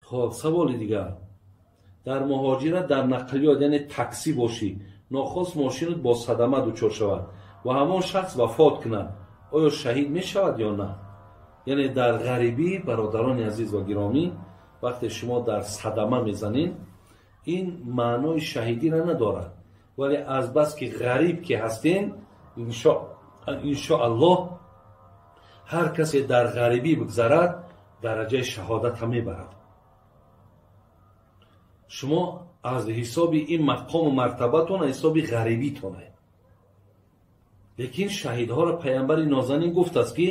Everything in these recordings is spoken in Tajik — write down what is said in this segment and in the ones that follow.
Хоб, саволи дигар. Дар муҳоҷират дар нақлиёт, яъне таксӣ бошӣ, нохост мошинат бо садама дучор шавад ва ҳамон шахс вафот кунад, оё шаҳид мешавад ё на? Яъне дар ғарибӣ, бародарони азиз ва гиромӣ, вақте шумо дар садама мезанед, ин маънои шаҳидиро надорад, вале азбаски ғариб ки ҳастем, иншоаллоҳ ҳар касе дар ғарибӣ бигзарад, дараҷаи шаҳодата мебарад. Шумо аз ҳисоби ин мақому мартабатон, аз ҳисоби ғарибитоне. Лекин шаҳидҳоро паямбари нозанин гуфтааст, ки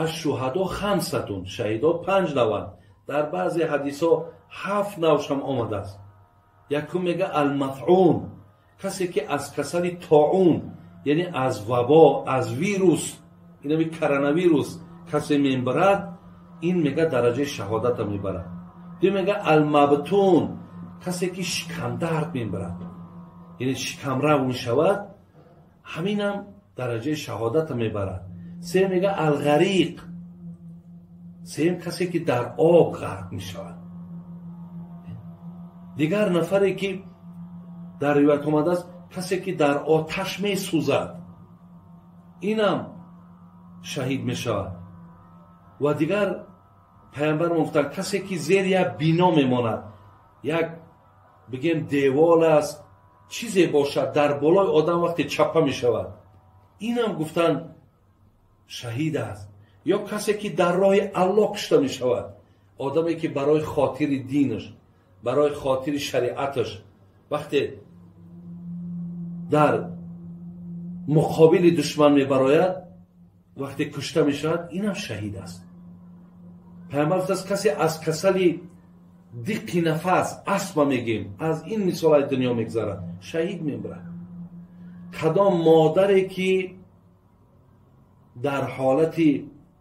ашшуҳадо хамсатун, шаҳидҳо 5 наванд. Дар баъзе ҳадисҳо 7 навшам омадааст. Якум мега алмафъун, касе ки аз касали тоун, яъне аз вабо, аз вирус, инами коронавирус касе мебарад, ин мега дараҷаи шаҳодата мебарад. Ду мега алмабтун, касе ки шикамдард мебарад, яъне шикамрав мешавад, ҳаминам дараҷаи шаҳодата мебарад. Се мега алғариқ, сеюм касе ки дар об ғарқ мешавад. Дигар нафаре ки дар ривоят омадааст, касе ки дар оташ месӯзад, инам шаҳид мешавад. Ва дигар паямбар гуфтанд, касе ки зери як бино мемонад, як бигем девол аст, чизе бошад, дар болои одам вақте чапа мешавад, инам гуфтанд шаҳид аст. Ё касе ки дар роҳи Аллоҳ кушта мешавад, одаме ки барои хотири динаш, барои хотири шариаташ вақте дар муқобили душман мебарояд, вақте кушта мешавад, инам шаҳид аст. Паямбар гуфтааст, касе аз касали диққи нафас, астма мегем, аз ин мисолҳои дунё мегзарад, шаҳид мебарад. Кадом модаре ки дар ҳолати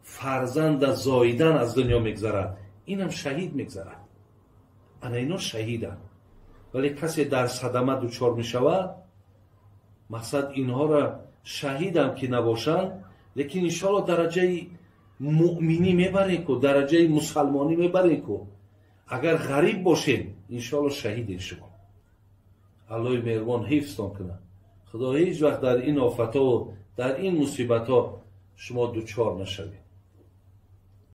фарзанда зоидан аз дунё мегзарад, инам шаҳид мегзарад. Ана ино шаҳиданд. Вале касе дар садама дучор мешавад, мақсад инҳоро шаҳидам ки набошанд, лекин иншоалло дараҷаи муъминӣ мебарем ку, дараҷаи мусалмонӣ мебарем ку. Агар ғариб бошем, иншоалло шаҳидем шумо. Аллоҳи меҳрубон ҳифзтон кунад. Худо ҳеҷ вақт дар ин офатҳову дар ин мусибатҳо шумо дучор нашавед.